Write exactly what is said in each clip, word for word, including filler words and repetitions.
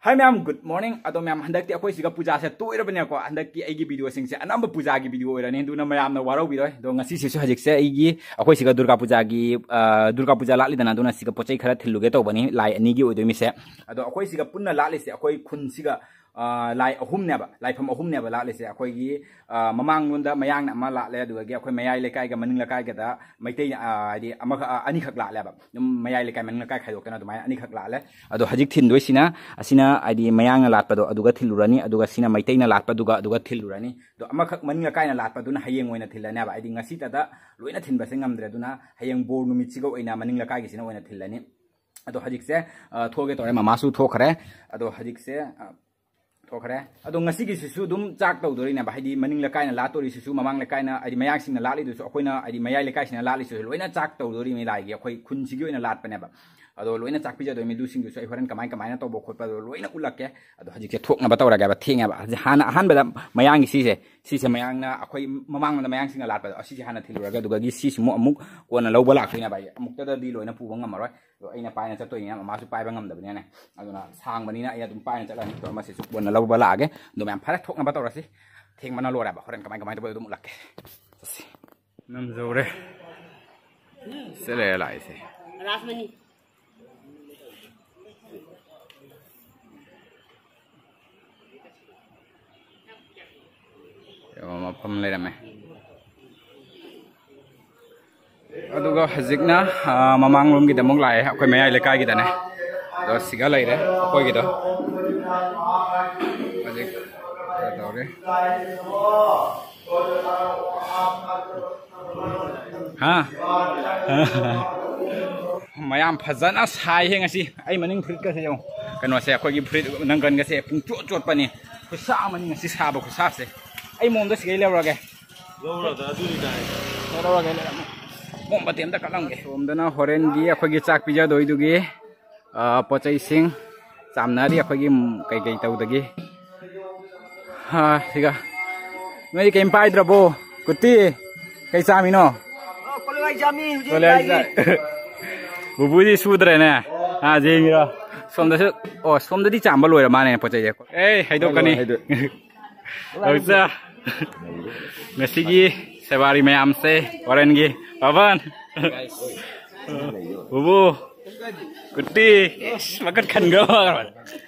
Hi ꯃꯌꯥꯝ, good morning꯫ ꯑꯗꯣ ꯃꯌꯥꯝ, ꯍꯟꯗꯛꯇꯤ ꯑꯩꯈꯣꯏ ꯁꯤꯒ ꯄꯨꯖꯥꯁꯦ ꯇꯣꯏꯔꯕꯅꯤꯅꯀꯣ, ꯍꯟꯗꯛꯇꯤ ꯑꯩꯒꯤ ꯚꯤꯗꯤꯑꯣꯁꯤꯡꯁꯦ ꯑꯅꯝꯕ ꯄꯨꯖꯥꯒꯤ ꯚꯤꯗꯤꯑꯣ ꯑꯣꯏꯔꯅꯤ, ꯑꯗꯨꯅ ꯃꯌꯥꯝꯅ ꯋꯥꯔꯧꯕꯤꯔꯣꯏ꯫ ꯑꯗꯣ ꯉꯁꯤꯁꯤꯁꯨ ꯍꯧꯖꯤꯛꯁꯦ ꯑꯩꯒꯤ, ꯑꯩꯈꯣꯏ ꯁꯤꯒ ꯗꯨꯔꯒꯥ ꯄꯨꯖꯥꯒꯤ, ꯑ, ꯗꯨꯔꯒꯥ ꯄꯨꯖꯥ ꯂꯥꯠꯂꯤꯗꯅ, ꯑꯗꯨꯅ ꯁꯤꯒ ꯄꯣꯠ ꯆꯩ ꯈꯔ ꯊꯤꯜꯂꯨꯒꯦ ꯇꯧꯕꯅꯤ, ꯂꯥꯏ ꯑꯅꯤꯒꯤ ꯑꯣꯏꯗꯣꯏꯃꯤꯁꯦ꯫ ꯑꯗꯣ ꯑꯩꯈꯣꯏ ꯁꯤꯒ ꯄꯨꯟꯅ ꯂꯥꯠꯂꯤꯁꯦ ꯑꯩꯈꯣꯏ ꯈꯨꯟꯁꯤꯒ, ꯑ, ꯂꯥꯏ ꯑꯍꯨꯝꯅꯦꯕ, ꯂꯥꯏꯐꯝ ꯑꯍꯨꯝꯅꯦꯕ ꯂꯥꯠꯂꯤꯁꯦ꯫ ꯑꯩꯈꯣꯏꯒꯤ, ꯑ, ꯃꯃꯥꯡꯂꯣꯝꯗ ꯃꯌꯥꯡꯅ ꯑꯃ ꯂꯥꯠꯂꯦ, ꯑꯗꯨꯗꯒꯤ ꯑꯩꯈꯣꯏ ꯃꯌꯥꯏ ꯂꯩꯀꯥꯏꯒ ꯃꯅꯤꯡ ꯂꯩꯀꯥꯏꯒꯗ ꯃꯩꯇꯩꯅ, ꯑ, ꯍꯥꯏꯗꯤ ꯑꯃꯈꯛ, ꯑ, ꯑꯅꯤꯈꯛ ꯂꯥꯠꯂꯦꯕ꯫ ꯑꯗꯨꯝ ꯃꯌꯥꯏ ꯂꯩꯀꯥꯏ ꯃꯅꯤꯡ ꯂꯩꯀꯥꯏ ꯈꯥꯏꯗꯣꯛꯇꯅ ꯑꯗꯨꯃꯥꯏꯅ ꯑꯅꯤꯈꯛ ꯂꯥꯠꯂꯦ꯫ ꯑꯗꯣ ꯍꯧꯖꯤꯛ ꯊꯤꯟꯗꯣꯏꯁꯤꯅ, ꯑꯁꯤꯅ ꯍꯥꯏꯗꯤ ꯃꯌꯥꯡꯅ ꯂꯥꯠꯄꯗꯣ ꯑꯗꯨꯒ ꯊꯤꯜꯂꯨꯔꯅꯤ, ꯑꯗꯨꯒ ꯁꯤꯅ ꯃꯩꯇꯩꯅ ꯂꯥꯠꯄꯗꯨꯒ ꯑꯗꯨꯒ ꯊꯤꯜꯂꯨꯔꯅꯤ꯫ ꯑꯗꯣ ꯑꯃꯈꯛ ꯃꯅꯤꯡ ꯂꯩꯀꯥꯏꯅ ꯂꯥꯠꯄꯗꯨꯅ ꯍꯌꯦꯡ ꯑꯣꯏꯅ ꯊꯤꯜꯂꯅꯦꯕ, ꯍꯥꯏꯗꯤ ꯉꯁꯤꯇꯗ ꯂꯣꯏꯅ ꯊꯤꯟꯕꯁꯦ ꯉꯝꯗ꯭ꯔꯦ꯫ ꯑꯗꯨꯅ ꯍꯌꯦꯡ ꯕꯣꯔ ꯅꯨꯃꯤꯠꯁꯤꯒ ꯑꯣꯏꯅ ꯃꯅꯤꯡ ꯂꯩꯀꯥꯏꯒꯤꯁꯤꯅ ꯑꯣꯏꯅ ꯊꯤꯜꯂꯅꯤ꯫ ꯑꯗꯣ ꯍꯧꯖꯤꯛꯁꯦ, ꯑ, ꯊꯣꯛꯑꯒꯦ ꯇꯧꯔꯦ, ꯃꯃꯥꯁꯨ ꯊꯣꯛꯈ꯭ꯔꯦ꯫ ꯑꯗꯣ ꯍꯧꯖꯤꯛꯁꯦ, ꯑ, ꯊꯣꯛꯈ꯭ꯔꯦ꯫ ꯑꯗꯣ ꯉꯁꯤꯒꯤꯁꯤꯁꯨ ꯑꯗꯨꯝ ꯆꯥꯛ ꯇꯧꯗꯣꯔꯤꯅꯦꯕ, ꯍꯥꯏꯗꯤ ꯃꯅꯤꯡ ꯂꯩꯀꯥꯏꯅ ꯂꯥꯠꯇꯣꯔꯤꯁꯤꯁꯨ, ꯃꯃꯥꯡ ꯂꯩꯀꯥꯏꯅ, ꯍꯥꯏꯗꯤ ꯃꯌꯥꯡꯁꯤꯡꯅ ꯂꯥꯠꯂꯤꯗꯨꯁꯨ, ꯑꯩꯈꯣꯏꯅ, ꯍꯥꯏꯗꯤ ꯃꯌꯥꯏ ꯂꯩꯀꯥꯏꯁꯤꯅ ꯂꯥꯠꯂꯤꯁꯤꯁꯨ ꯂꯣꯏꯅ ꯆꯥꯛ ꯇꯧꯗꯣꯔꯤꯅꯤ ꯂꯥꯏꯒꯤ, ꯑꯩꯈꯣꯏ ꯈꯨꯟꯁꯤꯒꯤ ꯑꯣꯏꯅ ꯂꯥꯠꯄꯅꯦꯕ꯫ ꯑꯗꯣ ꯂꯣꯏꯅ ꯆꯥꯛ ꯄꯤꯖꯗꯣꯏꯅꯤ, ꯑꯗꯨꯁꯤꯡꯗꯨꯁꯨ ꯑꯩ ꯍꯣꯔꯦꯟ ꯀꯃꯥꯏ ꯀꯃꯥꯏꯅ ꯇꯧꯕ ꯈꯣꯠꯄꯗꯣ ꯂꯣꯏꯅ ꯎꯠꯂꯛꯀꯦ꯫ ꯑꯗꯣ ꯍꯧꯖꯤꯛꯁꯦ ꯊꯣꯛꯅꯕ ꯇꯧꯔꯒꯦꯕ, ꯊꯦꯡꯉꯦꯕ꯫ ꯍꯧꯖꯤꯛ ꯍꯥꯟꯅ ꯑꯍꯥꯟꯕꯗ ꯃꯌꯥꯡꯒꯤ ꯁꯤꯁꯦ, ꯁꯤꯁꯦ ꯃꯌꯥꯡꯅ, ꯑꯩꯈꯣꯏ ꯃꯃꯥꯡꯂꯣꯝꯗ ꯃꯌꯥꯡꯁꯤꯡꯅ ꯂꯥꯠꯄꯗꯣ, ꯑꯁꯤꯁꯦ ꯍꯥꯟꯅ ꯊꯤꯜꯂꯨꯔꯒ, ꯑꯗꯨꯗꯒꯤ ꯁꯤꯁꯤꯃꯨꯛ ꯑꯃꯨꯛ ꯀꯣꯟꯅ ꯂꯧꯕ ꯂꯥꯛꯇꯣꯏꯅꯦꯕ꯫ ꯑꯩ ꯑꯃꯨꯛꯇꯗꯗꯤ ꯂꯣꯏꯅ ꯄꯨꯕ ꯉꯝꯃꯔꯣꯏ꯫ ꯑꯗꯣ ꯑꯩꯅ ꯄꯥꯏꯅ ꯆꯠꯇꯣꯏꯅꯤꯅ, ꯃꯃꯥꯁꯨ ꯄꯥꯏꯕ ꯉꯝꯗꯕꯅꯤꯅꯅꯦ, ꯑꯗꯨꯅ ꯁꯥꯡꯕꯅꯤꯅ ꯑꯩ ꯑꯗꯨꯝ ꯄꯥꯏꯅ ꯆꯠꯂꯅꯤ꯫ ꯑꯗꯣ ꯃꯁꯤꯁꯨ ꯀꯣꯟꯅ ꯂꯧꯕ ꯂꯥꯛꯑꯒꯦ꯫ ꯑꯗꯣ ꯃꯌꯥꯝ, ꯐꯔꯦ, ꯊꯣꯛꯅꯕ ꯇꯧꯔꯁꯤ꯫ ꯊꯦꯡꯕꯅ ꯂꯣꯏꯔꯦꯕ꯫ ꯍꯣꯔꯦꯟ ꯀꯃꯥꯏ ꯀꯃꯥꯏꯅ ꯇꯧꯕ ꯑꯗꯨꯝ ꯎꯠꯂꯛꯀꯦ꯫ ꯆꯠꯁꯤ꯫ ꯅꯝꯖꯧꯔꯦ꯫ ꯁꯤ ꯂꯩꯔꯦ ꯂꯥꯛꯏꯁꯦ꯫ ꯔꯥꯁꯃꯅꯤ꯫ ꯌꯦꯡꯉꯣ, ꯃꯐꯝ ꯂꯩꯔꯝꯃꯦ꯫ ꯑꯗꯨꯒ ꯍꯧꯖꯤꯛꯅ, ꯑ, ꯃꯃꯥꯡꯂꯣꯝꯒꯤꯗ ꯑꯃꯨꯛ ꯂꯥꯛꯑꯦ, ꯑꯩꯈꯣꯏ ꯃꯌꯥꯏ ꯂꯩꯀꯥꯏꯒꯤꯗꯅꯦ꯫ ꯑꯗꯣ ꯁꯤꯒ ꯂꯩꯔꯦ ꯑꯩꯈꯣꯏꯒꯤꯗꯣ꯫ ꯍꯧꯖꯤꯛ ꯀꯩꯅꯣ ꯇꯧꯔꯤ꯫ ꯍꯥ? ꯃꯌꯥꯝ ꯐꯖꯅ ꯁꯥꯏꯍꯦ ꯉꯁꯤ꯫ ꯑꯩ ꯃꯅꯤꯡ ꯐꯨꯔꯤꯠꯀꯁꯦ ꯌꯦꯡꯉꯨ꯫ ꯀꯩꯅꯣꯁꯦ, ꯑꯩꯈꯣꯏꯒꯤ ꯐꯨꯔꯤꯠ ꯅꯪꯒꯟꯒꯁꯦ ꯄꯨꯡꯆꯣꯠ ꯆꯣꯠꯄꯅꯤ꯫ ꯈꯨꯠꯁꯥ ꯑꯃꯅꯤ ꯉꯁꯤ ꯁꯥꯕ ꯈꯨꯠꯁꯥꯁꯦ꯫ ꯑꯩ ꯃꯣꯝꯗ ꯁꯤꯒꯩ ꯂꯧꯔꯒꯦ꯫ ꯂꯧꯔꯗ ꯑꯗꯨꯗꯤ ꯇꯥꯏ꯫ ꯂꯧꯔꯒꯦ, ꯂꯩꯔꯝꯃꯣ꯫ ꯃꯣꯝꯕꯇꯤ ꯑꯝꯇ ꯀꯠꯂꯝꯒꯦ꯫ ꯁꯣꯝꯗꯅ ꯍꯣꯔꯦꯟꯒꯤ ꯑꯩꯈꯣꯏꯒꯤ ꯆꯥꯛ ꯄꯤꯖꯗꯣꯏꯗꯨꯒꯤ, ꯑ, ꯄꯣꯠ ꯆꯩꯁꯤꯡ ꯆꯥꯝꯅꯔꯤ ꯑꯩꯈꯣꯏꯒꯤ, ꯀꯩꯀꯩ ꯇꯧꯗꯒꯤ꯫ ꯑ, ꯁꯤꯒ ꯅꯣꯏꯗꯤ ꯀꯩꯝ ꯄꯥꯏꯗ꯭ꯔꯕꯣ? ꯀꯨꯠꯇꯤ, ꯀꯩ ꯆꯥꯝꯃꯤꯅꯣ? ꯀꯣꯂꯤꯍꯋꯥꯏ ꯆꯥꯝꯃꯤ ꯍꯧꯖꯤꯛ ꯀꯣꯂꯤꯍꯋꯥꯏ ꯂꯥꯏꯒꯤ꯫ ꯆꯥ-, ꯄꯨꯄꯨꯗꯤ ꯁꯨꯗ꯭ꯔꯦꯅꯦ꯫ ꯑ, ꯌꯦꯡꯉꯤꯔꯣ? ꯁꯣꯝꯗꯁꯨ, ꯑꯣ, ꯁꯣꯝꯗꯗꯤ ꯆꯥꯝꯕ ꯂꯣꯏꯔ ꯃꯥꯜꯂꯦ ꯄꯣꯠ ꯆꯩꯁꯦ꯫ ꯑꯦ, ꯍꯥꯏꯗꯣꯛꯀꯅꯤ꯫ ꯍꯥꯏꯗꯣꯛ꯫ ꯍꯧꯖꯤꯛ ꯉꯁꯤꯒꯤ ꯁꯦꯕꯥꯔꯤ ꯃꯌꯥꯝꯁꯦ, ꯋꯥꯔꯦꯟꯒꯤ ꯄꯥꯕꯟ, ꯕꯨꯕꯨ, ꯀꯨꯠꯇꯤ, ꯏꯁ, ꯃꯈꯨꯠ ꯈꯟꯈ꯭ꯔꯕ꯫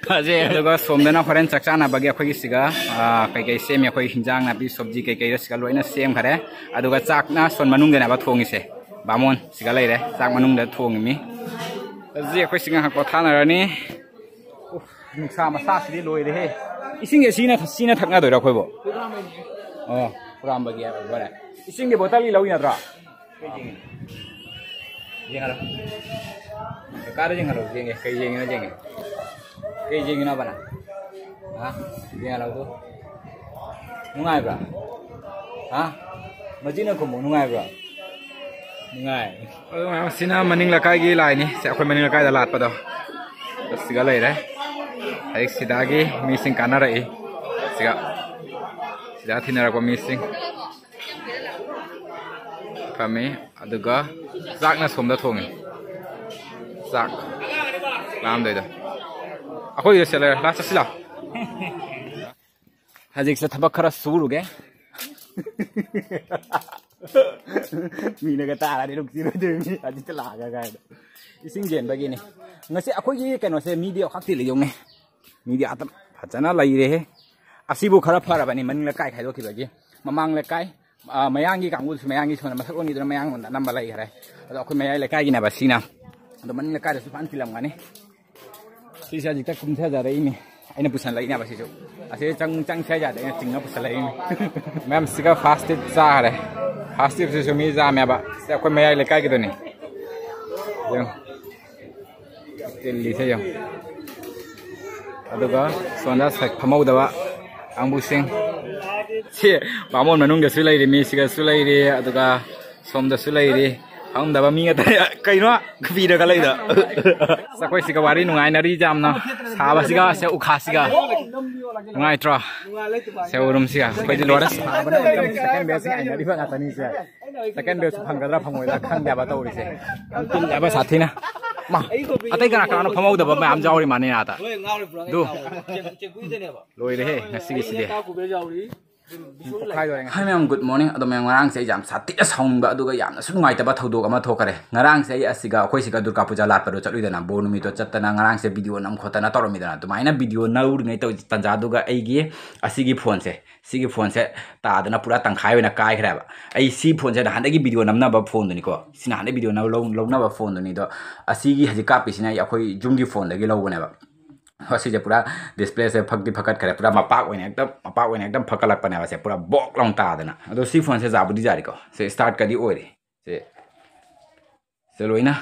ꯐꯖꯩ꯫ ꯑꯗꯨꯒ ꯁꯣꯝꯗꯅ ꯍꯣꯔꯦꯟ ꯆꯥꯛ ꯆꯥꯅꯕꯒꯤ ꯑꯩꯈꯣꯏꯒꯤ ꯁꯤꯒ, ꯑꯥ, ꯀꯩꯀꯩ ꯁꯦꯝꯃꯤ, ꯑꯩꯈꯣꯏ ꯍꯤꯟꯖꯥꯡ ꯅꯥꯄꯤ, ꯁꯣꯕꯖꯤ ꯀꯩꯀꯩꯗꯣ ꯁꯤꯒ ꯂꯣꯏꯅ ꯁꯦꯝꯈꯔꯦ꯫ ꯑꯗꯨꯒ ꯆꯥꯛꯅ ꯁꯣꯝ ꯃꯅꯨꯡꯗꯅꯦꯕ ꯊꯣꯡꯉꯤꯁꯦ꯫ ꯕꯥꯃꯣꯟ ꯁꯤꯒ ꯂꯩꯔꯦ, ꯆꯥꯛ ꯃꯅꯨꯡꯗ ꯊꯣꯡꯉꯤꯃꯤ꯫ ꯍꯧꯖꯤꯛ ꯑꯩꯈꯣꯏ ꯁꯤ ꯉꯥꯏꯍꯥꯛ ꯄꯣꯊꯥꯅꯔꯅꯤ꯫ ꯎꯐ, ꯅꯨꯡꯁꯥ ꯃꯁꯥꯁꯤꯗꯤ ꯂꯣꯏꯔꯦꯍꯦ꯫ ꯏꯁꯤꯡꯁꯦ ꯁꯤꯅ, ꯁꯤꯅ ꯊꯛꯅꯗꯣꯏꯔꯣ ꯑꯩꯈꯣꯏꯕꯨ? ꯑꯣ, ꯍꯨꯔꯥꯟꯕꯒꯤ ꯍꯥꯏꯕ ꯂꯣꯏꯔꯦ꯫ ꯏꯁꯤꯡꯗꯤ ꯕꯣꯇꯜꯒꯤ ꯂꯧꯏ ꯅꯠꯇ꯭ꯔꯣ? ꯌꯦꯡꯉꯔꯣ꯫ ꯀꯥꯗ ꯌꯦꯡꯍꯜꯂꯣ, ꯌꯦꯡꯒꯦ꯫ ꯀꯩ ꯌꯦꯡꯉꯤꯅꯣ ꯌꯦꯡꯒꯦ꯫ ꯀꯩ ꯌꯦꯡꯉꯤꯅꯣꯕ ꯅꯪ? ꯍꯥ? ꯌꯦꯡꯍꯜꯂꯣ ꯑꯗꯨ꯫ ꯅꯨꯡꯉꯥꯏꯕ꯭ꯔꯥ? ꯍꯥ? ꯃꯆꯤꯟꯅ ꯈꯨꯝꯃꯨ, ꯅꯨꯡꯉꯥꯏꯕ꯭ꯔꯥ? ꯅꯨꯡꯉꯥꯏ꯫ ꯑꯗꯨ ꯃꯌꯥꯝ ꯁꯤꯅ ꯃꯅꯤꯡ ꯂꯩꯀꯥꯏꯒꯤ ꯂꯥꯏꯅꯤ꯫ ꯁꯦ, ꯑꯩꯈꯣꯏ ꯃꯅꯤꯡ ꯂꯩꯀꯥꯏꯗ ꯂꯥꯠꯄꯗꯣ꯫ ꯑꯁꯤꯒ ꯂꯩꯔꯦ꯫ ꯍꯧꯖꯤꯛ ꯁꯤꯗꯥꯒꯤ ꯃꯤꯁꯤꯡ ꯀꯥꯟꯅꯔꯛꯏ꯫ ꯁꯤꯒ, ꯁꯤꯗꯥ ꯊꯤꯅꯔꯛꯄ ꯃꯤꯁꯤꯡ ꯐꯝꯃꯤ꯫ ꯑꯗꯨꯒ ꯆꯥꯛꯅ ꯁꯣꯝꯗ ꯊꯣꯡꯉꯤ꯫ ꯆꯥꯛ ꯂꯥꯝꯗꯣꯏꯗꯣ꯫ ꯑꯩꯈꯣꯏꯒꯤꯗ ꯁꯦꯠꯂꯒ ꯂꯥꯛ ꯆꯠꯁꯤ ꯂꯥꯛꯑꯣ꯫ ꯍꯧꯖꯤꯛꯁꯦ ꯊꯕꯛ ꯈꯔ ꯁꯨꯔꯨꯒꯦ꯫ ꯃꯤꯅꯒ ꯇꯥꯔꯗꯤ ꯅꯨꯡꯁꯤꯔꯣꯏꯗꯣꯏꯅꯤ, ꯍꯧꯖꯤꯛꯇ ꯂꯥꯛꯑꯒ ꯀꯥꯏꯗ꯫ ꯏꯁꯤꯡ ꯆꯦꯟꯕꯒꯤꯅꯤ꯫ ꯉꯁꯤ ꯑꯩꯈꯣꯏꯒꯤ ꯀꯩꯅꯣꯁꯦ ꯃꯤꯗꯤ ꯈꯥꯛꯇꯤ ꯂꯩꯌꯧꯅꯦ꯫ ꯃꯤꯗꯤ ꯑꯗꯨꯝ ꯐꯖꯅ ꯂꯩꯔꯦꯍꯦ꯫ ꯑꯁꯤꯕꯨ ꯈꯔ ꯐꯔꯕꯅꯤ, ꯃꯅꯤꯡ ꯂꯩꯀꯥꯏ ꯈꯥꯏꯗꯣꯛꯈꯤꯕꯒꯤ꯫ ꯃꯃꯥꯡ ꯂꯩꯀꯥꯏ, ꯑ, ꯃꯌꯥꯡꯒꯤ ꯀꯥꯡꯕꯨꯁꯨ ꯃꯌꯥꯡꯒꯤ ꯁꯣꯝꯗ ꯃꯁꯛ ꯑꯣꯟꯈꯤꯗꯨꯅ ꯃꯌꯥꯡꯂꯣꯝꯗ ꯑꯅꯝꯕ ꯂꯩꯈ꯭ꯔꯦ꯫ ꯑꯗꯣ ꯑꯩꯈꯣꯏ ꯃꯌꯥꯏ ꯂꯩꯀꯥꯏꯒꯤꯅꯦꯕ ꯁꯤꯅ꯫ ꯑꯗꯣ ꯃꯅꯤꯡ ꯂꯩꯀꯥꯏꯗꯁꯨ ꯐꯖꯅ ꯆꯤꯜꯂꯝꯒꯅꯤ꯫ ꯁꯤꯁꯦ ꯍꯧꯖꯤꯛꯇ ꯀꯨꯝꯊꯖꯔꯛꯏꯅꯤ꯫ ꯑꯩꯅ ꯄꯨꯁꯜꯂꯛꯏꯅꯦꯕ ꯁꯤꯁꯨ꯫ ꯑꯁꯤ ꯆꯪ-, ꯆꯪꯁꯦ ꯍꯥꯏꯗ ꯑꯩꯅ ꯆꯤꯡꯉ ꯄꯨꯁꯜꯂꯛꯏꯅꯤ꯫ ꯃꯌꯥꯝ ꯁꯤꯒ ꯐꯥꯁ ꯇꯤꯠ ꯆꯥꯈ꯭ꯔꯦ꯫ ꯐꯥꯁ ꯇꯤꯠꯁꯤꯁꯨ ꯃꯤ ꯌꯥꯝꯃꯦꯕ꯫ ꯁꯤ ꯑꯩꯈꯣꯏ ꯃꯌꯥꯏ ꯂꯩꯀꯥꯏꯒꯤꯗꯨꯅꯤ꯫ ꯌꯦꯡꯉꯨ꯫ ꯇꯤꯜꯂꯤꯁꯦ ꯌꯦꯡꯉꯨ꯫ ꯑꯗꯨꯒ ꯁꯣꯝꯗ ꯁꯛ ꯐꯝꯍꯧꯗꯕ ꯀꯥꯡꯕꯨꯁꯤꯡ꯫ ꯁꯤ ꯕꯥꯃꯣꯟ ꯃꯅꯨꯡꯗꯁꯨ ꯂꯩꯔꯤ, ꯃꯤꯁꯤꯒꯁꯨ ꯂꯩꯔꯤ, ꯑꯗꯨꯒ ꯁꯣꯝꯗꯁꯨ ꯂꯩꯔꯤ꯫ ꯐꯝꯗꯕ ꯃꯤ ꯉꯥꯛꯇ꯫ ꯀꯩꯅꯣ ꯀꯨꯄꯤꯗꯒ ꯂꯩꯗꯣ? ꯑꯩꯈꯣꯏ ꯁꯤꯒ ꯋꯥꯔꯤ ꯅꯨꯡꯉꯥꯏꯅꯔꯤ ꯌꯥꯝꯅ꯫ ꯁꯥꯕꯁꯤꯒ, ꯁꯦ ꯎꯈꯥꯁꯤꯒ꯫ ꯅꯨꯡꯉꯥꯏꯇ꯭ꯔꯣ? ꯁꯦ ꯎꯔꯨꯝꯁꯤꯒ꯫ ꯑꯩꯈꯣꯏꯗꯤ ꯂꯣꯏꯔꯦ ꯁꯥꯕꯅ ꯑꯦꯛꯗꯝ ꯁꯦꯀꯦꯟ ꯕꯦꯁ ꯉꯥꯏꯅꯔꯤꯕ ꯉꯥꯛꯇꯅꯤꯁꯦ꯫ ꯁꯦꯀꯦꯟ ꯕꯦꯁ ꯐꯪꯒꯗ꯭ꯔꯥ ꯐꯪꯉꯣꯏꯗ꯭ꯔꯥ ꯈꯪꯗꯦꯕ ꯇꯧꯔꯤꯁꯦ꯫ ꯌꯥꯝ ꯇꯤꯜꯂꯦꯕ ꯁꯥꯊꯤꯅ꯫ ꯃꯥ, ꯑꯇꯩ ꯀꯅꯥ ꯀꯅꯥꯅꯣ ꯐꯝꯍꯧꯗꯕ ꯃꯌꯥꯝ ꯌꯥꯎꯔꯤ ꯃꯥꯅꯦ ꯑꯥꯗ꯫ ꯂꯣꯏ ꯉꯥꯎꯔꯤꯕ꯭ꯔꯣ? ꯑꯗꯨ꯫ ꯆꯦꯡꯀꯨꯏꯗꯅꯦꯕ꯫ ꯂꯣꯏꯔꯦꯍꯦ ꯉꯁꯤꯒꯤꯁꯤꯗꯤ꯫ ꯍꯥꯏ ꯃꯌꯥꯝ, ꯒꯨꯗ ꯃꯣꯔꯅꯤꯡ꯫ ꯑꯗꯣ ꯃꯌꯥꯝ, ꯉꯔꯥꯡꯁꯦ ꯑꯩ ꯌꯥꯝ ꯁꯥꯊꯤꯅ ꯁꯥꯎꯅꯤꯡꯕ ꯑꯗꯨꯒ ꯌꯥꯝꯅꯁꯨ ꯅꯨꯡꯉꯥꯏꯇꯕ ꯊꯧꯗꯣꯛ ꯑꯃ ꯊꯣꯛꯈꯔꯦ꯫ ꯉꯔꯥꯡꯁꯦ ꯑꯩ ꯑꯁꯤꯒ, ꯑꯩꯈꯣꯏ ꯁꯤꯒ ꯗꯨꯔꯒꯥ ꯄꯨꯖꯥ ꯂꯥꯠꯄꯗꯣ ꯆꯠꯂꯨꯏꯗꯅ, ꯕꯣꯔ ꯅꯨꯃꯤꯠꯇꯣ ꯆꯠꯇꯅ ꯉꯔꯥꯡꯁꯦ ꯚꯤꯗꯤꯑꯣ ꯅꯝ ꯈꯣꯠꯇꯅ ꯇꯧꯔꯝꯃꯤꯗꯅ꯫ ꯑꯗꯨꯃꯥꯏꯅ ꯚꯤꯗꯤꯑꯣ ꯅꯝꯔꯤꯉꯩ ꯇꯧ-, ꯇꯟꯖꯥꯗꯨꯒ ꯑꯩꯒꯤ ꯑꯁꯤꯒꯤ ꯐꯣꯟꯁꯦ, ꯁꯤꯒꯤ ꯐꯣꯟꯁꯦ ꯇꯥꯗꯅ ꯄꯨꯔꯥ ꯇꯪꯈꯥꯏ ꯑꯣꯏꯅ ꯀꯥꯏꯈ꯭ꯔꯦꯕ꯫ ꯑꯩ ꯁꯤ ꯐꯣꯟꯁꯦ ꯅꯍꯥꯟꯗꯒꯤ ꯚꯤꯗꯤꯑꯣ ꯅꯝꯅꯕ ꯐꯣꯟꯗꯨꯅꯤꯀꯣ, ꯁꯤ ꯅꯍꯥꯟꯗꯒꯤ ꯚꯤꯗꯤꯑꯣ ꯅꯝ-, ꯂꯧ-, ꯂꯧꯅꯕ ꯐꯣꯟꯗꯨꯅꯤ꯫ ꯑꯗꯣ ꯑꯁꯤꯒꯤ ꯍꯧꯖꯤꯛ ꯀꯥꯞꯄꯤꯁꯤꯅ ꯑꯩ ꯑꯩꯈꯣꯏ ꯌꯨꯝꯒꯤ ꯐꯣꯟꯗꯒꯤ ꯂꯧꯕꯅꯦꯕ꯫ ꯍꯣꯏ, ꯁꯤꯁꯦ ꯄꯨꯔꯥ ꯗꯤꯁꯄ꯭ꯂꯦꯁꯦ ꯐꯛꯇꯤ ꯐꯀꯠꯈ꯭ꯔꯦ, ꯄꯨꯔꯥ ꯃꯄꯥꯛ ꯑꯣꯏꯅ ꯍꯦꯛꯇ, ꯃꯄꯥꯛ ꯑꯣꯏꯅ ꯍꯦꯛꯇ ꯐꯀꯠꯂꯛꯄꯅꯦꯕ꯫ ꯁꯦ ꯄꯨꯔꯥ ꯕꯣꯛ ꯂꯥꯎ ꯇꯥꯗꯅ꯫ ꯑꯗꯣ ꯁꯤ ꯐꯣꯟꯁꯦ ꯌꯥꯕꯨꯗꯤ ꯌꯥꯔꯤꯀꯣ, ꯁꯦ ꯁ꯭ꯇꯥꯔꯠꯀꯗꯤ ꯑꯣꯏꯔꯤ꯫ ꯁꯦ, ꯁꯦ ꯂꯣꯏꯅ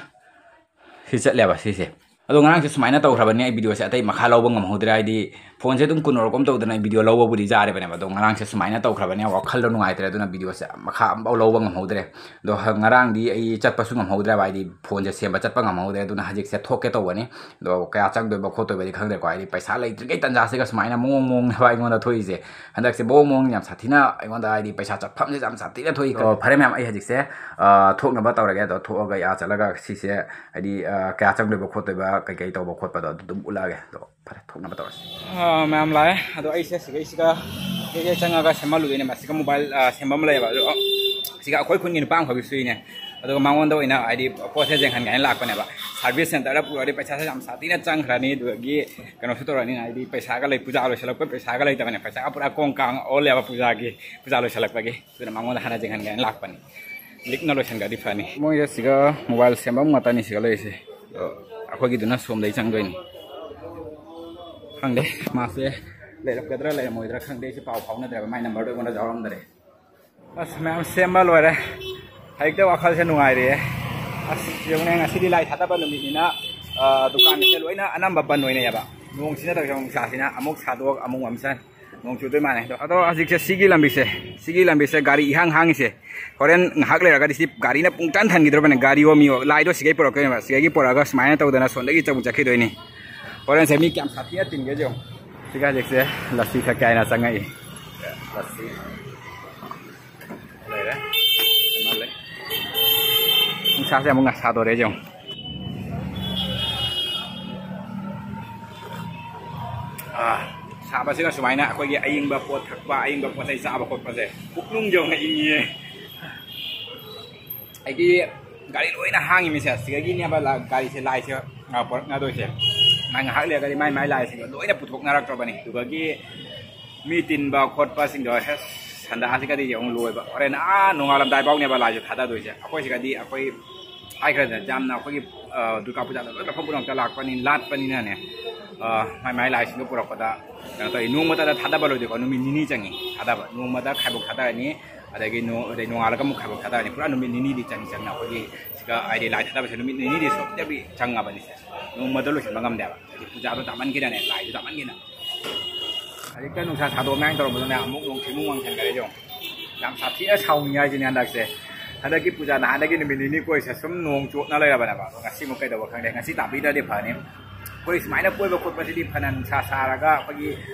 ꯁꯤ ꯆꯠꯂꯦꯕ ꯁꯤꯁꯦ꯫ ꯑꯗꯣ ꯉꯔꯥꯡꯁꯦ ꯁꯨꯃꯥꯏꯅ ꯇꯧꯈ꯭ꯔꯕꯅꯤ, ꯑꯩ ꯚꯤꯗꯤꯑꯣꯁꯦ ꯑꯇꯩ ꯃꯈꯥ ꯂꯧꯕ ꯉꯝꯍꯧꯗ꯭ꯔꯦ, ꯍꯥꯏꯗꯤ ꯐꯣꯟꯁꯦ ꯑꯗꯨꯝ ꯀꯨꯟꯅꯣꯔꯣꯝ ꯇꯧꯗꯅ ꯑꯩ ꯚꯤꯗꯤꯑꯣ ꯂꯧꯕꯕꯨꯗꯤ ꯌꯥꯔꯦꯕꯅꯦꯕ꯫ ꯑꯗꯣ ꯉꯔꯥꯡꯁꯦ ꯁꯨꯃꯥꯏꯅ ꯇꯧꯈ꯭ꯔꯕꯅꯦ, ꯋꯥꯈꯜꯗꯣ ꯅꯨꯡꯉꯥꯏꯇ꯭ꯔꯦ, ꯑꯗꯨꯅ ꯚꯤꯗꯤꯑꯣꯁꯦ ꯃꯈꯥ ꯑꯝꯐꯥꯎ ꯂꯧꯕ ꯉꯝꯍꯧꯗ꯭ꯔꯦ꯫ ꯑꯗꯣ ꯍ-, ꯉꯔꯥꯡꯗꯤ ꯑꯩ ꯆꯠꯄꯁꯨ ꯉꯝꯍꯧꯗ꯭ꯔꯦꯕ, ꯍꯥꯏꯗꯤ ꯐꯣꯟꯁꯦ ꯁꯦꯝꯕ ꯆꯠꯄ ꯉꯝꯍꯧꯗ꯭ꯔꯦ, ꯑꯗꯨꯅ ꯍꯧꯖꯤꯛꯁꯦ ꯊꯣꯛꯀꯦ ꯇꯧꯕꯅꯤ꯫ ꯑꯗꯣ ꯀꯌꯥ ꯆꯪꯗꯣꯏꯕ ꯈꯣꯠꯇꯣꯏꯕꯗꯤ ꯈꯪꯗ꯭ꯔꯦꯀꯣ, ꯍꯥꯏꯗꯤ ꯄꯩꯁꯥ ꯂꯩꯇ꯭ꯔꯤꯉꯩ ꯇꯟꯖꯥꯁꯤꯒ ꯁꯨꯃꯥꯏꯅ ꯃꯑꯣꯡ ꯃꯑꯣꯡꯅꯦꯕ ꯑꯩꯉꯣꯟꯗ ꯊꯣꯛꯏꯁꯦ꯫ ꯍꯟꯗꯛꯁꯦ ꯃꯑꯣꯡ ꯃꯑꯣꯡ ꯌꯥꯝ ꯁꯥꯊꯤꯅ ꯑꯩꯉꯣꯟꯗ, ꯍꯥꯏꯗꯤ ꯄꯩꯁꯥ ꯆꯠꯐꯝꯁꯦ ꯌꯥꯝ ꯁꯥꯊꯤꯅ ꯊꯣꯛꯏꯀꯣ꯫ ꯐꯔꯦ ꯃꯌꯥꯝ, ꯑꯩ ꯍꯧꯖꯤꯛꯁꯦ, ꯑ, ꯊꯣꯛꯅꯕ ꯇꯧꯔꯒꯦ꯫ ꯑꯗꯣ ꯊꯣꯛꯑꯒ ꯑꯥ ꯆꯠꯂꯒ ꯁꯤꯁꯦ, ꯍꯥꯏꯗꯤ, ꯑ, ꯀꯌꯥ ꯆꯪꯗꯣꯏꯕ ꯈꯣꯠꯇꯣꯏꯕ, ꯀꯩꯀꯩ ꯇꯧꯕ ꯈꯣꯠꯄꯗꯣ ꯑꯗꯨ ꯑꯗꯨꯝ ꯎꯠꯂꯛꯑꯒꯦ꯫ ꯑꯗꯣ ꯐꯔꯦ, ꯊꯣꯛꯅꯕ ꯇꯧꯔꯁꯤ꯫ ꯑ, ꯃꯌꯥꯝ ꯂꯥꯛꯑꯦ꯫ ꯑꯗꯣ ꯑꯩꯁꯦ ꯁꯤꯒꯩꯁꯤꯗ ꯀꯩꯀꯩ ꯆꯪꯉꯒ ꯁꯦꯝꯍꯜꯂꯨꯗꯣꯏꯅꯦ꯫ ꯃꯁꯤꯒ ꯃꯣꯕꯥꯏꯜ, ꯑ, ꯁꯦꯝꯕ ꯑꯃ ꯂꯩꯌꯦꯕ꯫ ꯑꯗꯣ, ꯑ, ꯁꯤꯒ ꯑꯩꯈꯣꯏ ꯈꯨꯟꯒꯤ ꯅꯨꯄꯥ ꯑꯃꯈꯛꯀꯤ ꯁꯨꯏꯅꯦ꯫ ꯑꯗꯨꯒ ꯃꯉꯣꯟꯗ ꯑꯣꯏꯅ, ꯍꯥꯏꯗꯤ, ꯄꯣꯠꯁꯦ ꯌꯦꯡꯍꯟꯒꯦ ꯍꯥꯏꯅ ꯂꯥꯛꯄꯅꯦꯕ꯫ ꯁꯥꯔꯚꯤꯁ ꯁꯦꯟꯇꯔꯗ ꯄꯨꯔꯛꯑꯗꯤ ꯄꯩꯁꯥꯁꯦ ꯌꯥꯝ ꯁꯥꯊꯤꯅ ꯆꯪꯈ꯭ꯔꯅꯤ, ꯑꯗꯨꯗꯒꯤ ꯀꯩꯅꯣꯁꯨ ꯇꯧꯔꯅꯤ, ꯍꯥꯏꯗꯤ ꯄꯩꯁꯥꯒ ꯂꯩ, ꯄꯨꯖꯥ ꯂꯣꯏꯁꯤꯜꯂꯛꯄ ꯄꯩꯁꯥꯒ ꯂꯩꯇꯕꯅꯦ, ꯄꯩꯁꯥꯒ ꯄꯨꯔꯥ ꯀꯣꯡ ꯀꯥꯡ ꯑꯣꯜꯂꯦꯕ ꯄꯨꯖꯥꯒꯤ, ꯄꯨꯖꯥ ꯂꯣꯏꯁꯤꯜꯂꯛꯄꯒꯤ꯫ ꯑꯗꯨꯅ ꯃꯉꯣꯟꯗ ꯍꯥꯟꯅ ꯌꯦꯡꯍꯟꯒꯦ ꯍꯥꯏꯅ ꯂꯥꯛꯄꯅꯤ꯫ ꯂꯤꯛꯅ ꯂꯣꯏꯁꯤꯟꯈ꯭ꯔꯗꯤ ꯐꯅꯤ꯫ ꯃꯣꯏꯁꯦ ꯁꯤꯒ ꯃꯣꯕꯥꯏꯜ ꯁꯦꯝꯐꯝ ꯉꯥꯛꯇꯅꯤ ꯁꯤꯒ ꯂꯩꯔꯤꯁꯦ꯫ ꯑꯗꯣ ꯑꯩꯈꯣꯏꯒꯤꯗꯨꯅ ꯁꯣꯝꯗꯩ ꯆꯪꯗꯣꯏꯅꯤ꯫ ꯈꯪꯗꯦ, ꯃꯥꯁꯦ ꯂꯩꯔꯛꯀꯗ꯭ꯔꯥ ꯂꯩꯔꯝꯃꯣꯏꯗ꯭ꯔꯥ ꯈꯪꯗꯦ, ꯑꯩꯁꯦ ꯄꯥꯎ ꯐꯥꯎꯅꯗ꯭ꯔꯦꯕ, ꯃꯥꯏ ꯅꯝꯕꯔꯗꯣ ꯑꯩꯉꯣꯟꯗ ꯌꯥꯎꯔꯝꯗꯔꯦ꯫ ꯑꯁ, ꯃꯌꯥꯝ ꯁꯦꯝꯕ ꯂꯣꯏꯔꯦ꯫ ꯍꯧꯖꯤꯛꯇ ꯋꯥꯈꯜꯁꯦ ꯅꯨꯡꯉꯥꯏꯔꯤꯌꯦ꯫ ꯑꯁ, ꯌꯦꯡꯉꯨꯅꯦ, ꯉꯁꯤꯗꯤ ꯂꯥꯏ ꯊꯥꯗꯕ ꯅꯨꯃꯤꯠꯅꯤꯅ, ꯑ, ꯗꯨꯀꯥꯟꯁꯦ ꯂꯣꯏꯅ ꯑꯅꯝꯕ ꯕꯟ ꯑꯣꯏꯅꯩꯌꯦꯕ꯫ ꯅꯣꯡꯁꯤꯅ ꯇꯧꯔꯤꯁꯦ, ꯅꯨꯡꯁꯥꯁꯤꯅ ꯑꯃꯨꯛ ꯁꯥꯗꯣꯛ, ꯑꯃꯨꯛ ꯃꯝꯁꯟ꯫ ꯅꯣꯡ ꯆꯨꯗꯣꯏ ꯃꯥꯜꯂꯦ꯫ ꯑꯗꯣ, ꯑꯗꯣ ꯍꯧꯖꯤꯛꯁꯦ ꯁꯤꯒꯤ ꯂꯝꯕꯤꯁꯦ, ꯁꯤꯒꯤ ꯂꯝꯕꯤꯁꯦ ꯒꯥꯔꯤ ꯏꯍꯥꯡ ꯍꯥꯡꯉꯤꯁꯦ꯫ ꯍꯣꯔꯦꯟ ꯉꯥꯏꯍꯥꯛ ꯂꯩꯔꯒꯗꯤ ꯁꯤ ꯒꯥꯔꯤꯅ ꯄꯨꯡ ꯇꯟ ꯊꯟꯈꯤꯗ꯭ꯔꯕꯅꯦ꯫ ꯒꯥꯔꯤꯌꯣ ꯃꯤꯌꯣ, ꯂꯥꯏꯗꯣ ꯁꯤꯒꯩ ꯄꯨꯔꯛꯇꯣꯏꯅꯦꯕ꯫ ꯁꯤꯒꯩꯒꯤ ꯄꯨꯔꯛꯑꯒ ꯁꯨꯃꯥꯏꯅ ꯇꯧꯗꯅ ꯁꯣꯝꯗꯒꯤ ꯆꯧ ꯆꯠꯈꯤꯗꯣꯏꯅꯤ꯫ ꯍꯣꯔꯦꯟꯁꯦ ꯃꯤ ꯀꯌꯥꯝ ꯁꯥꯊꯤꯅ ꯇꯤꯟꯒꯦ ꯌꯦꯡꯉꯣ꯫ ꯁꯤꯒ ꯍꯧꯖꯤꯛꯁꯦ ꯂꯁꯤ ꯊꯛꯀꯦ ꯍꯥꯏꯅ ꯆꯪꯉꯛꯏ꯫ ꯂꯁꯤ꯫ ꯂꯩꯔꯦ꯫ ꯃꯥ ꯂꯩ꯫ ꯅꯨꯡꯁꯥꯁꯦ ꯑꯃꯨꯛ ꯉꯁꯥꯗꯣꯔꯦ ꯌꯦꯡꯉꯣ꯫ ꯑꯥ, ꯁꯥꯕꯁꯤꯒ ꯁꯨꯃꯥꯏꯅ ꯑꯩꯈꯣꯏꯒꯤ ꯑꯏꯪꯕ ꯄꯣꯠ ꯊꯛꯄ, ꯑꯏꯪꯕ ꯄꯣꯠ ꯆꯩ ꯆꯥꯕ ꯈꯣꯠꯄꯁꯦ ꯄꯨꯛꯅꯨꯡ ꯌꯧꯅ ꯏꯪꯉꯤꯌꯦ꯫ ꯑꯩꯗꯤ ꯒꯥꯔꯤ ꯂꯣꯏꯅ ꯍꯥꯡꯉꯤꯃꯤꯁꯦ, ꯁꯤꯗꯒꯤꯅꯦꯕ ꯂꯥ-, ꯒꯥꯔꯤꯁꯦ, ꯂꯥꯏꯁꯦ, ꯑꯥ, ꯄꯨꯔꯛꯅꯗꯣꯏꯁꯦ꯫ ꯃꯥ ꯉꯥꯏꯍꯥꯛ ꯂꯩꯔꯒꯗꯤ ꯃꯥꯏ ꯃꯥꯏ ꯂꯥꯏꯁꯤꯡꯗꯣ ꯂꯣꯏꯅ ꯄꯨꯊꯣꯛꯅꯔꯛꯇ꯭ꯔꯕꯅꯤ꯫ ꯑꯗꯨꯗꯒꯤ ꯃꯤ ꯇꯤꯟꯕ ꯈꯣꯠꯄꯁꯤꯡꯗꯣ, ꯍꯦ, ꯁꯟꯗꯥꯁꯤꯒꯗꯤ ꯑꯃꯨꯛ ꯂꯣꯏꯕ꯫ ꯍꯣꯔꯦꯟ ꯑꯥ ꯅꯣꯡꯉꯥꯂꯝꯗꯥꯏ ꯐꯥꯎꯅꯦꯕ ꯂꯥꯏꯁꯦ ꯊꯥꯗꯗꯣꯏꯁꯦ꯫ ꯑꯩꯈꯣꯏ ꯁꯤꯒꯗꯤ ꯑꯩꯈꯣꯏ ꯍꯥꯏꯈ꯭ꯔꯦꯗꯅ, ꯌꯥꯝꯅ ꯑꯩꯈꯣꯏꯒꯤ, ꯑ, ꯗꯨꯔꯒꯥ ꯄꯨꯖꯥꯗ ꯂꯣꯏ ꯃꯐꯝ ꯄꯨꯝꯅꯃꯛꯇ ꯂꯥꯛꯄꯅꯤ, ꯂꯥꯠꯄꯅꯤꯅꯅꯦ, ꯑ, ꯃꯥꯏ ꯃꯥꯏ ꯂꯥꯏꯁꯤꯡꯗꯣ ꯄꯨꯔꯛꯄꯗ ꯀꯩꯅꯣ ꯇꯧꯋꯤ, ꯅꯣꯡꯃꯇꯗ ꯊꯥꯗꯕ ꯂꯣꯏꯗꯦꯀꯣ, ꯅꯨꯃꯤꯠ ꯅꯤꯅꯤ ꯆꯪꯉꯤ ꯊꯥꯗꯕ꯫ ꯅꯣꯡꯃꯗ ꯈꯥꯏꯕꯣꯛ ꯊꯥꯗꯔꯅꯤ, ꯑꯗꯒꯤ ꯅꯣ-, ꯑꯗꯩ ꯅꯣꯡꯉꯥꯜꯂꯒ ꯑꯃꯨꯛ ꯈꯥꯏꯕꯣꯛ ꯊꯥꯗꯔꯅꯤ꯫ ꯄꯨꯔꯥ ꯅꯨꯃꯤꯠ ꯅꯤꯅꯤꯗꯤ ꯆꯪꯉꯤ ꯆꯪꯅ ꯑꯩꯈꯣꯏꯒꯤ ꯁꯤꯒ ꯍꯥꯏꯗꯤ ꯂꯥꯏ ꯊꯥꯗꯕꯁꯦ ꯅꯨꯃꯤꯠ ꯅꯤꯅꯤꯗꯤ ꯁꯣꯏꯗꯕꯤ ꯆꯪꯉꯕꯅꯤꯁꯦ꯫ ꯅꯣꯡꯃꯗ ꯂꯣꯏꯁꯤꯟꯕ ꯉꯝꯗꯦꯕ, ꯍꯥꯏꯗꯤ ꯄꯨꯖꯥꯗꯣ ꯆꯥꯃꯟꯈꯤꯗꯅꯦ, ꯂꯥꯏꯗꯣ ꯆꯥꯃꯟꯈꯤꯗꯅ꯫ ꯍꯧꯖꯤꯛꯇ ꯅꯨꯡꯁꯥ ꯁꯥꯗꯣꯛꯑꯝꯃꯦ ꯍꯥꯏꯅ ꯇꯧꯔꯝꯕꯗꯨꯅꯦ, ꯑꯃꯨꯛ ꯅꯣꯡ ꯊꯤꯃꯨꯛ ꯃꯪꯁꯟꯈꯔꯦ ꯌꯦꯡꯉꯣ꯫ ꯌꯥꯝ ꯁꯥꯊꯤꯅ ꯁꯥꯎꯅꯤꯡꯉꯦ ꯍꯥꯏꯁꯤꯅꯦ ꯍꯟꯗꯛꯁꯦ꯫ ꯍꯟꯗꯛꯀꯤ ꯄꯨꯖꯥ ꯅꯍꯥꯟꯗꯒꯤ ꯅꯨꯃꯤꯠ ꯅꯤꯅꯤ ꯀꯣꯏꯁꯦ ꯁꯨꯝ ꯅꯣꯡ ꯆꯣꯠꯅ ꯂꯩꯔꯕꯅꯦꯕ꯫ ꯑꯗꯣ ꯉꯁꯤꯃꯨꯛ ꯀꯩꯗꯧꯕ ꯈꯪꯗꯦ꯫ ꯉꯁꯤ ꯇꯥꯕꯤꯗ꯭ꯔꯗꯤ ꯐꯅꯤ꯫ ꯑꯩꯈꯣꯏ ꯁꯨꯃꯥꯏꯅ ꯀꯣꯏꯕ ꯈꯣꯠꯄꯁꯤꯗꯤ ꯐꯅ ꯅꯨꯡꯁꯥ ꯁꯥꯔꯒ ꯑꯩꯈꯣꯏꯒꯤ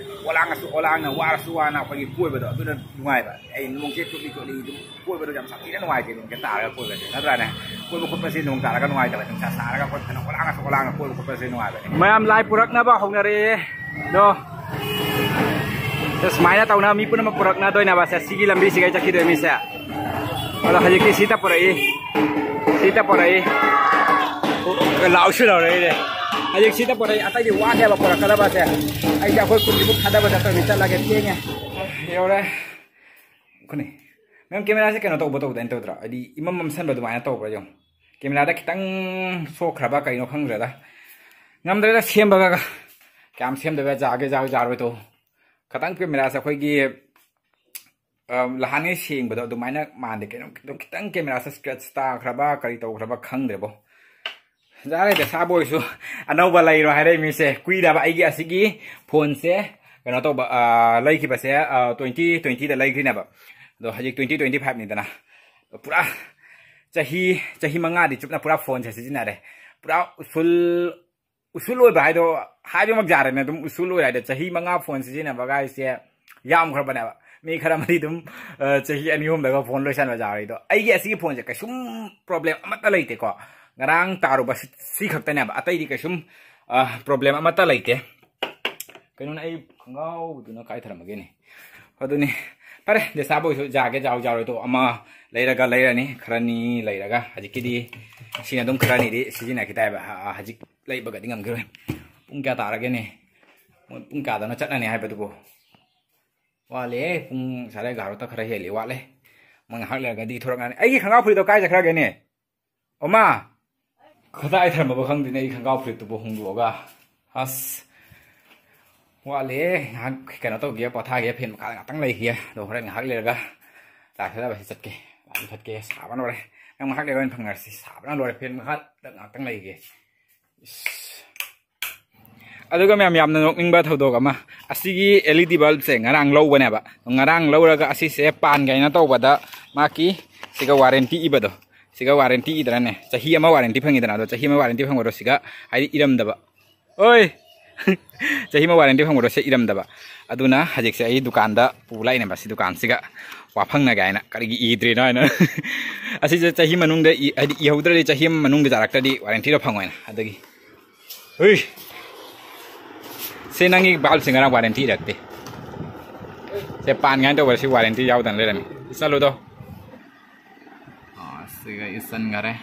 ꯑꯣꯂꯥꯡꯉꯁꯨ ꯑꯣꯂꯥꯡꯅ, ꯋꯥꯔꯁꯨ ꯋꯥꯅ ꯑꯩꯈꯣꯏꯒꯤ ꯀꯣꯏꯕꯗꯣ ꯑꯗꯨꯅ ꯅꯨꯡꯉꯥꯏꯕ꯫ ꯑꯩ ꯅꯣꯡꯁꯦ ꯆꯣꯠꯂꯤ ꯆꯣꯠꯂꯤ ꯑꯗꯨꯝ ꯀꯣꯏꯕꯗꯣ ꯌꯥꯝ ꯁꯥꯊꯤꯅ ꯅꯨꯡꯉꯥꯏꯇꯦ, ꯅꯣꯡꯁꯦ ꯇꯥꯔꯒ ꯀꯣꯏꯕꯁꯦ, ꯅꯠꯇ꯭ꯔꯥꯅꯦ? ꯀꯣꯏꯕ ꯈꯣꯠꯄꯁꯦ ꯅꯣꯡ ꯇꯥꯔꯒ ꯅꯨꯡꯉꯥꯏꯇꯕ, ꯅꯨꯡꯁꯥ ꯁꯥꯔꯒ ꯑꯩꯈꯣꯏ ꯐꯅ ꯑꯣꯂꯥꯡꯉꯁꯨ ꯑꯣꯂꯥꯡꯅ ꯀꯣꯏꯕ ꯈꯣꯠꯄꯁꯦ ꯅꯨꯡꯉꯥꯏꯕꯅꯦ꯫ ꯃꯌꯥꯝ ꯂꯥꯏ ꯄꯨꯔꯛꯅꯕ ꯍꯧꯅꯔꯛꯑꯦ꯫ ꯑꯗꯣ ꯁꯦ, ꯁꯨꯃꯥꯏꯅ ꯇꯧꯅ ꯃꯤ ꯄꯨꯝꯅꯃꯛ ꯄꯨꯔꯛꯅꯗꯣꯏꯅꯦꯕ꯫ ꯁꯦ, ꯁꯤꯒꯤ ꯂꯝꯕꯤꯁꯤꯒꯩ ꯆꯠꯈꯤꯗꯣꯏ ꯃꯤꯁꯦ꯫ ꯑꯗꯣ ꯍꯧꯖꯤꯛꯇꯤ ꯁꯤꯗ ꯄꯨꯔꯛꯏ, ꯁꯤꯗ ꯄꯨꯔꯛꯏ꯫ ꯂꯥꯎꯁꯨ ꯂꯥꯎꯔꯛꯏꯅꯦ꯫ ꯍꯧꯖꯤꯛ ꯁꯤꯗ ꯄꯨꯔꯛꯏ, ꯑꯇꯩꯗꯤ ꯋꯥꯠꯂꯦꯕ ꯄꯨꯔꯛꯀꯗꯕꯁꯦ꯫ ꯑꯩꯁꯦ ꯑꯩꯈꯣꯏ ꯀꯨꯟꯃꯨꯛ ꯊꯥꯗꯕ ꯆꯠꯇꯣꯏꯅꯤ, ꯆꯠꯂꯒꯦ, ꯊꯦꯡꯉꯦ꯫ ꯌꯧꯔꯦ꯫ ꯈꯨꯅꯤ꯫ ꯃꯦꯝ, ꯀꯦꯃꯦꯔꯥꯁꯦ ꯀꯩꯅꯣ ꯇꯧꯕ ꯇꯧꯗꯥꯏꯅ ꯇꯧꯗ꯭ꯔꯥ? ꯍꯥꯏꯗꯤ ꯏꯃꯝ ꯃꯝꯁꯟꯕ ꯑꯗꯨꯃꯥꯏꯅ ꯇꯧꯕ꯭ꯔꯥ ꯌꯦꯡꯉꯣ꯫ ꯀꯦꯃꯦꯔꯥꯗ ꯈꯤꯇꯪ ꯁꯣꯛꯈ꯭ꯔꯕ ꯀꯩꯅꯣ ꯈꯪꯗ꯭ꯔꯦꯗ꯫ ꯉꯝꯗ꯭ꯔꯦꯗ ꯁꯦꯝꯕꯒ꯫ ꯀꯌꯥꯝ ꯁꯦꯝꯗꯕ ꯌꯥꯒꯦ, ꯌꯥꯔꯣꯏ, ꯌꯥꯔꯣꯏꯗꯣ꯫ ꯈꯤꯇꯪ ꯀꯦꯃꯦꯔꯥꯁꯦ ꯑꯩꯈꯣꯏꯒꯤ, ꯑ, ꯂꯍꯥꯟꯉꯩ ꯁꯦꯡꯕꯗꯣ ꯑꯗꯨꯃꯥꯏꯅ ꯃꯥꯟꯗꯦ꯫ ꯀꯩꯅꯣ, ꯑꯗꯨꯝ ꯈꯤꯇꯪ ꯀꯦꯃꯦꯔꯥꯁꯦ scratch ꯇꯥꯈ꯭ꯔꯕ ꯀꯔꯤ ꯇꯧꯈ꯭ꯔꯕ ꯈꯪꯗ꯭ꯔꯦꯕꯣ꯫ ꯌꯥꯔꯦꯗ, ꯁꯥꯕ ꯑꯣꯏꯔꯁꯨ ꯑꯅꯧꯕ ꯂꯩꯔꯣ ꯍꯥꯏꯔꯛꯏ ꯃꯤꯁꯦ꯫ ꯀꯨꯏꯔꯕ ꯑꯩꯒꯤ ꯑꯁꯤꯒꯤ ꯐꯣꯟꯁꯦ ꯀꯩꯅꯣ ꯇꯧꯕ, ꯑ, ꯂꯩꯈꯤꯕꯁꯦ, ꯑ, twenty twenty ꯗ ꯂꯩꯈ꯭ꯔꯤꯅꯦꯕ꯫ ꯑꯗꯣ ꯍꯧꯖꯤꯛ twenty twenty five ꯅꯤꯗꯅ꯫ ꯄꯨꯔꯥ ꯆꯍꯤ, ꯆꯍꯤ ꯃꯉꯥꯗꯤ ꯆꯨꯞꯅ ꯄꯨꯔꯥ ꯐꯣꯟꯁꯦ ꯁꯤꯖꯤꯟꯅꯔꯦ꯫ ꯄꯨꯔꯥ ꯎꯁꯨꯜ, ꯎꯁꯨꯜ ꯑꯣꯏꯕ ꯍꯥꯏꯗꯣ ꯍꯥꯏꯕꯃꯛ ꯌꯥꯔꯦꯅꯦ꯫ ꯑꯗꯨꯝ ꯎꯁꯨꯜ ꯑꯣꯏꯔꯦ ꯍꯥꯏꯗꯣ꯫ ꯆꯍꯤ ꯃꯉꯥ ꯐꯣꯟ ꯁꯤꯖꯤꯟꯅꯕ ꯍꯥꯏꯁꯦ ꯌꯥꯝꯈ꯭ꯔꯕꯅꯦꯕ꯫ ꯃꯤ ꯈꯔ ꯑꯃꯗꯤ ꯑꯗꯨꯝ, ꯑ, ꯆꯍꯤ ꯑꯅꯤ ꯑꯍꯨꯝꯗꯒ ꯐꯣꯟ ꯂꯣꯏꯁꯟꯕ ꯌꯥꯎꯔꯦ꯫ ꯑꯗꯣ ꯑꯩꯒꯤ ꯑꯁꯤꯒꯤ ꯐꯣꯟꯁꯦ ꯀꯩꯁꯨꯝ problem ꯑꯃꯠꯇ ꯂꯩꯇꯦꯀꯣ꯫ ꯉꯔꯥꯡ ꯇꯥꯔꯨꯕ ꯁꯤ, ꯁꯤ ꯈꯛꯇꯅꯦꯕ, ꯑꯇꯩꯗꯤ ꯀꯩꯁꯨꯝ, ꯑ, problem ꯑꯃꯠꯇ ꯂꯩꯇꯦ꯫ ꯀꯩꯅꯣꯅꯦ, ꯑꯩ ꯈꯣꯡꯒ꯭ꯔꯥꯎꯗꯨꯅ ꯀꯥꯏ ꯊꯔꯝꯃꯒꯦꯅꯦ? ꯑꯗꯨꯅꯤ꯫ ꯐꯔꯦ, ꯗꯦꯁꯥꯕꯣꯏꯁꯨ ꯌꯥꯒꯦ ꯌꯥꯎ ꯌꯥꯎꯔꯣꯏꯗꯣ, ꯑꯃ ꯂꯩꯔꯒ ꯂꯩꯔꯅꯤ, ꯈꯔꯅꯤ ꯂꯩꯔꯒ꯫ ꯍꯧꯖꯤꯛꯀꯤꯗꯤ ꯁꯤꯅ ꯑꯗꯨꯝ ꯈꯔꯅꯤꯗꯤ ꯁꯤꯖꯤꯟꯅꯈꯤ ꯇꯥꯏꯕ꯫ ꯑ, ꯑ, ꯍꯧꯖꯤꯛ ꯂꯩꯕꯒꯗꯤ ꯉꯝꯈꯤꯔꯣꯏ꯫ ꯄꯨꯡ ꯀꯌꯥ ꯇꯥꯔꯒꯦꯅꯦ? ꯃꯣꯏ ꯄꯨꯡ ꯀꯌꯥꯗꯅꯣ ꯆꯠꯅꯅꯤ ꯍꯥꯏꯕꯗꯨꯕꯨ? ꯋꯥꯠꯂꯤꯍꯦ, ꯄꯨꯡ ꯁꯥꯔꯦ ꯑꯦꯒꯥꯔꯣꯇ ꯈꯔ ꯍꯦꯜꯂꯤ, ꯋꯥꯠꯂꯦ꯫ ꯃꯣꯏ ꯉꯥꯏꯍꯥꯛ ꯂꯩꯔꯒꯗꯤ ꯊꯣꯔꯛꯑꯅꯤ꯫ ꯑꯩꯒꯤ ꯈꯣꯡꯒ꯭ꯔꯥꯎ ꯐꯨꯔꯤꯠꯇꯣ ꯀꯥꯏ ꯆꯠꯈ꯭ꯔꯒꯦꯅꯦ? ꯑꯣꯃꯥ! ꯀꯗꯥꯏ ꯊꯝꯃꯕ ꯈꯪꯗꯦꯅꯦ ꯑꯩꯒꯤ ꯈꯣꯡꯒ꯭ꯔꯥꯎ ꯐꯨꯔꯤꯠꯇꯨꯕꯨ ꯍꯣꯡꯗꯣꯛꯑꯒ꯫ ꯑꯁ! ꯋꯥꯠꯂꯤꯍꯦ, ꯉꯥꯏꯍꯥꯛ ꯀꯩꯅꯣ ꯇꯧꯒꯦ, ꯄꯣꯊꯥꯒꯦ, ꯐꯦꯟ ꯃꯈꯥꯗ ꯉꯥꯛꯇꯪ ꯂꯩꯈꯤꯒꯦ꯫ ꯑꯗꯣ ꯍꯣꯔꯦꯟ ꯉꯥꯏꯍꯥꯛ ꯂꯩꯔꯒ ꯂꯥꯏ ꯊꯥꯗꯕꯁꯤ ꯆꯠꯀꯦ꯫ ꯂꯥꯏ ꯊꯠꯀꯦ, ꯁꯥꯕꯅ ꯂꯣꯏꯔꯦ꯫ ꯅꯪ ꯉꯥꯏꯍꯥꯛ ꯂꯩꯔꯒ ꯑꯣꯏꯅ ꯐꯪꯅꯔꯁꯤ, ꯁꯥꯕꯅ ꯂꯣꯏꯔꯦ꯫ ꯐꯦꯟ ꯃꯈꯥꯗ ꯉꯥꯛꯇꯪ ꯂꯩꯒꯦ꯫ ꯏꯁ꯫ ꯑꯗꯨꯒ ꯃꯌꯥꯝ, ꯌꯥꯝꯅ ꯅꯣꯛꯅꯤꯡꯕ ꯊꯧꯗꯣꯛ ꯑꯃ, ꯑꯁꯤꯒꯤ L E D bulbꯁꯦ ꯉꯔꯥꯡ ꯂꯧꯕꯅꯦꯕ꯫ ꯉꯔꯥꯡ ꯂꯧꯔꯒ ꯑꯁꯤꯁꯦ ꯄꯥꯟꯒꯦ ꯍꯥꯏꯅ ꯇꯧꯕꯗ, ꯃꯥꯒꯤ ꯁꯤꯒ warranty ꯏꯕꯗꯣ, ꯁꯤꯒ warranty ꯏꯗ꯭ꯔꯅꯦ? ꯆꯍꯤ ꯑꯃ warranty ꯐꯪꯉꯤꯗꯅ, ꯑꯗꯣ ꯆꯍꯤ ꯑꯃ warranty ꯐꯪꯕꯗꯣ ꯁꯤꯒ ꯍꯥꯏꯗꯤ ꯏꯔꯝꯗꯕ꯫ ꯑꯣꯏ! ꯆꯍꯤ ꯑꯃ warranty ꯐꯪꯕꯗꯣ ꯁꯤ ꯏꯔꯝꯗꯕ꯫ ꯑꯗꯨꯅ ꯍꯧꯖꯤꯛꯁꯦ ꯑꯩ ꯗꯨꯀꯥꯟꯗ ꯄꯨ ꯂꯥꯛꯏꯅꯦꯕ, ꯁꯤ ꯗꯨꯀꯥꯟꯁꯤꯒ ꯋꯥꯐꯪꯅꯒꯦ ꯍꯥꯏꯅ꯫ ꯀꯔꯤꯒꯤ ꯏꯗ꯭ꯔꯤꯅꯣ ꯍꯥꯏꯅ꯫ ꯑꯁꯤꯁꯦ ꯆꯍꯤ ꯃꯅꯨꯡꯗ ꯏ-, ꯍꯥꯏꯗꯤ ꯏꯍꯧꯗ꯭ꯔꯗꯤ, ꯆꯍꯤ ꯑꯃ ꯃꯅꯨꯡꯗ ꯌꯥꯔꯛꯇ꯭ꯔꯗꯤ warrantyꯗꯣ ꯐꯪꯉꯣꯏꯅ꯫ ꯑꯗꯨꯒꯤ ꯍꯨꯏ! ꯁꯤ ꯅꯪꯒꯤ bulbꯁꯤ ꯉꯔꯥꯡ warranty ꯏꯔꯛꯇꯦ꯫ ꯁꯦ ꯄꯥꯟ ꯀꯥꯏꯅ ꯇꯧꯕ ꯁꯤ warranty ꯌꯥꯎꯗꯅ ꯂꯩꯔꯝꯃꯤ꯫ ꯆꯠꯂꯨꯗꯣ꯫ ꯑꯥ, ꯁꯤꯒ ꯏꯁꯟꯈꯔꯦ꯫